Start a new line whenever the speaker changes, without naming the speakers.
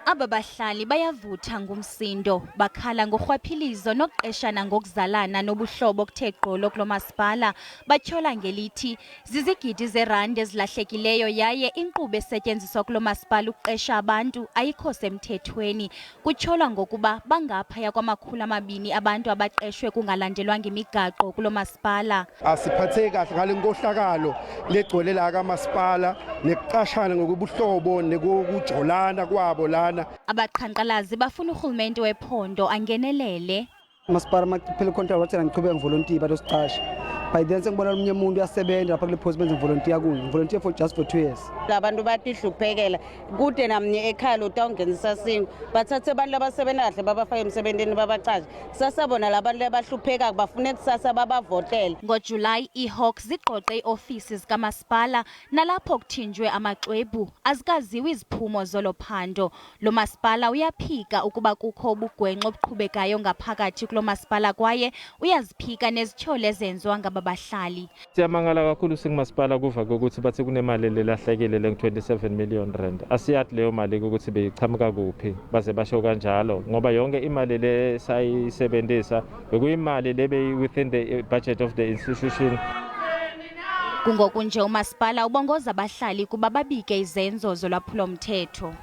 Aba bahlali bayavutha ngumsindo, bakhala ngorhwaphilizo nokuqeshana ngokuzalana nobuhlobo okuthe gqolo kulo masipala. Batyhola ngelithi zizigidi zerandi ezilahlekileyo yaye inkqubo esetyenziswa kulo masipala ukuqesha abantu ayikho semthethweni. Kutyholwa ngokuba bangaphaya kwama-200 abantu abaqeshwe kungalandelwanga imigaqo kulo masipala.
Asiphatheki kahle ngale nkohlakalo legcwele la kamasipala nekuqashana ngokubuhlobo nekujolana kwabo lana.
Abaqhankqalazi bafuna urhulumente wephondo angenelele.
Masipala makuphela icontract wathi ngiqhubeka ngivolontiya, batosiqasha. By then sengibona omunye umuntu uyasebenza lapha kule post, benze ngivolontiya kuyo, ngivolontiya for just for 2 years.
Abantu batihluphekela kude namnye ekhaya lotawungenisa singo. Bathathe abantu labasebenza kahle, babafake emsebentini, babacashe. Kusasa bona labantu labahluphekako bafune kusasa babavotele.
NgoJulayi ii-Hawks zigqogqe iiofisi zikamasipala nalapho kuthinjwe amaxwebhu. Azikaziwa iziphumo zolo phando. Lo masipala uyaphika ukuba kukho ubugwenxa obuqhubekayo ngaphakathi kulo masipala kwaye uyaziphika nezityholo ezenziwa ngaba bahlali.
Siyamangala kakhulu singumasipala kuva kokuthi bathi kunemali lelahlekile lengu-27 million rand. Asiyathi leyo mali ukuthi beyichamuka kuphi baze basho kanjalo, ngoba yonke imali le sayisebenzisa bekuyimali lebe within the budget of the institution.
Kungoku nje umasipala ubongoza abahlali kuba babike izenzo zolwaphulomthetho.